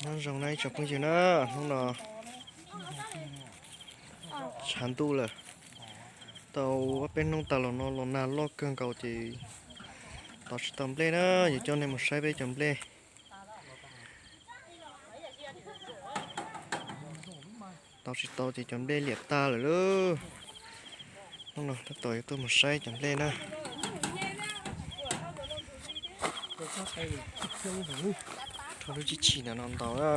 Nyob zoo na ib tsoom phooj ywg na, hnub no tshav ntuj lawm, tau ob peb hnub tas los no los nag loj kawg nkaus ces tos tsis tau nplej na, yuav coj nej mus saib peb cov nplej. Tos tsis tau ces cov nplej liam tag lawm lauj. Hnub no tab tom yuav tuaj mus saib cov nplej na. Rho lub tsib chim ntawm no ntaus na.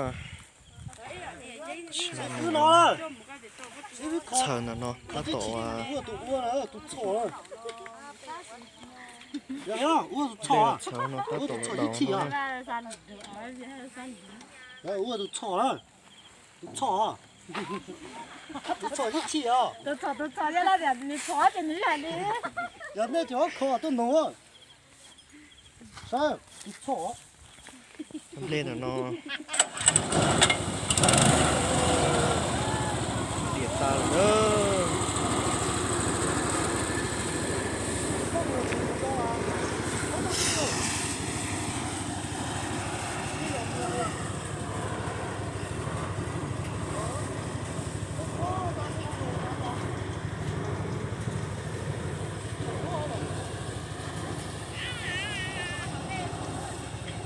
Txhaws ntawm no tab tom, txhaws no tab tom ntaus no. Tus txhom, tus txhom yog lawv tias nws txhom ces nws hais li. Yog nej cov kho tuaj nug, saib, tus txhom. Nplej ntawm no liam tas lawm na.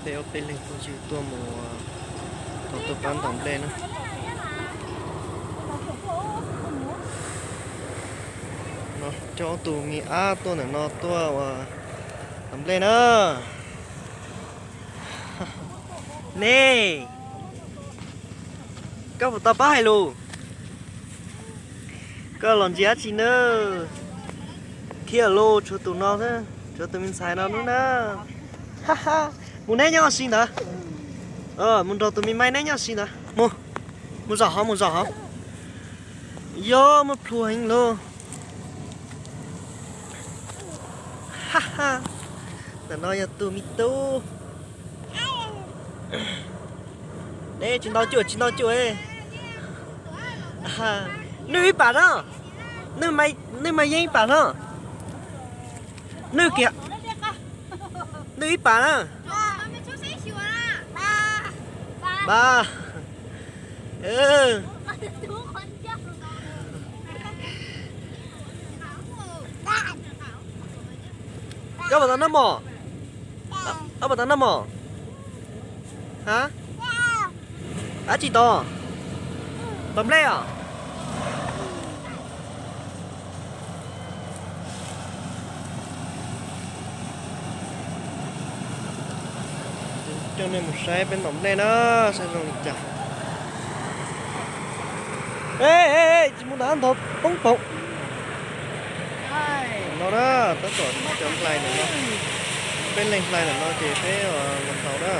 Peb ob peb leeg phooj ywg tuaj mus, tau tuaj pab ntaus nplej na. No coj ob tug me ab tuaj ntawm no tuaj ua ntaus nplej na. Nej, koj puas tau pab hais lus? Koj los ntsia dab tsi na? Thiab los tshuav tus no xwb, tshuav tus me ntxhais no nub na. Mus neb nyob si ntawd. Mus nrog tus me maib neb nyob si ntawd. Mus, mus zom hauv, mus zom hauv. Yog muaj plhu heev lauj. Ntawm no yog tus me tub. Neb tsis ntau cuam, tsis ntau cuam. Nws ib pam no. Nws mas yeej ib pam no. Nws kiag, nws ib pam na. Pab. Koj puas tau noj mov? Koj puas tau noj mov? Ha? Dab tsi tod? Ntaus nplej os? Coj nej mus saib peb ntaus nplej na, saib zoo li cas. Tsis mus ntawd, ntog poob poom. No na, tab tom cov nplej ntawm no, peb leeg nplej ntawm no ces peb los ntaus na.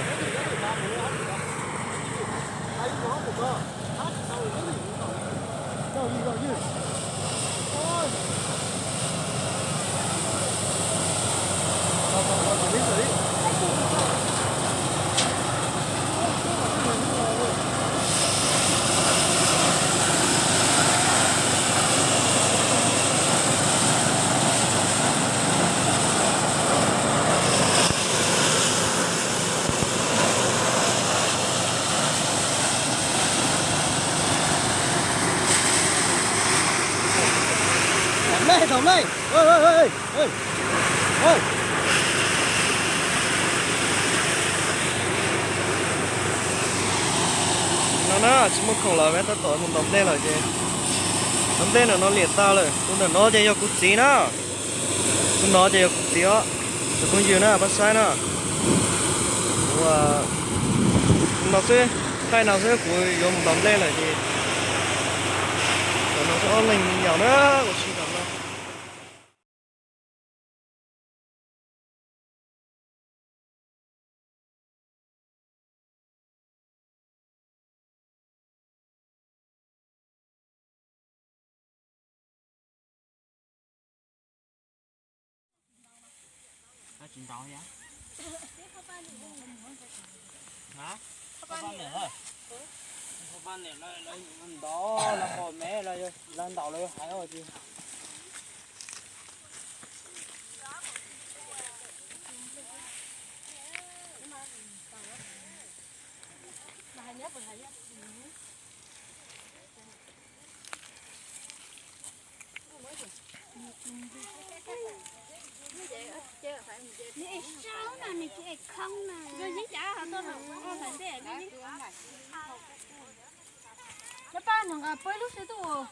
Ntaus nplej, ntaus nplej. No na, tsis muaj khoom lawm, peb tab tom mus ntaus nplej lawm ces, ntaus nplej ntawm no liam tag lawm. Tus ntawm no ces yog kuv txiv na. Tus no ces yog kuv txiv os, tus phooj ywg na, pab saib na. Kuv, no xwb, thaij no xwb, kuv yuav mus ntaus nplej lawm ces, ntawm no ob leeg me nyuam na, ua si ntawm no. Ntau, lawv qhov me, lawv ntaus, lawv yuav hais ua tsi. Nws es saub no, nws tsis es khoob na. Nws pab nws nqa peb lub xwb tuaj.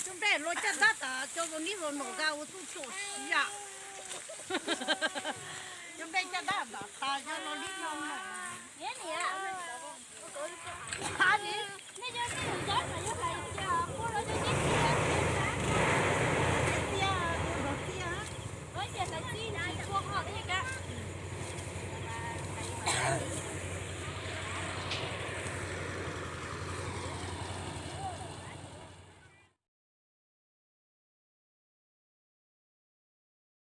Cov nplej los caj dab tas, cov los nib los nom nqa ua txuj tsuam siv yam. Cov nplej caj dab tas tas, cov los nib los nom. Nej cov nej yog cov mas yog hais tias kuv los cov tib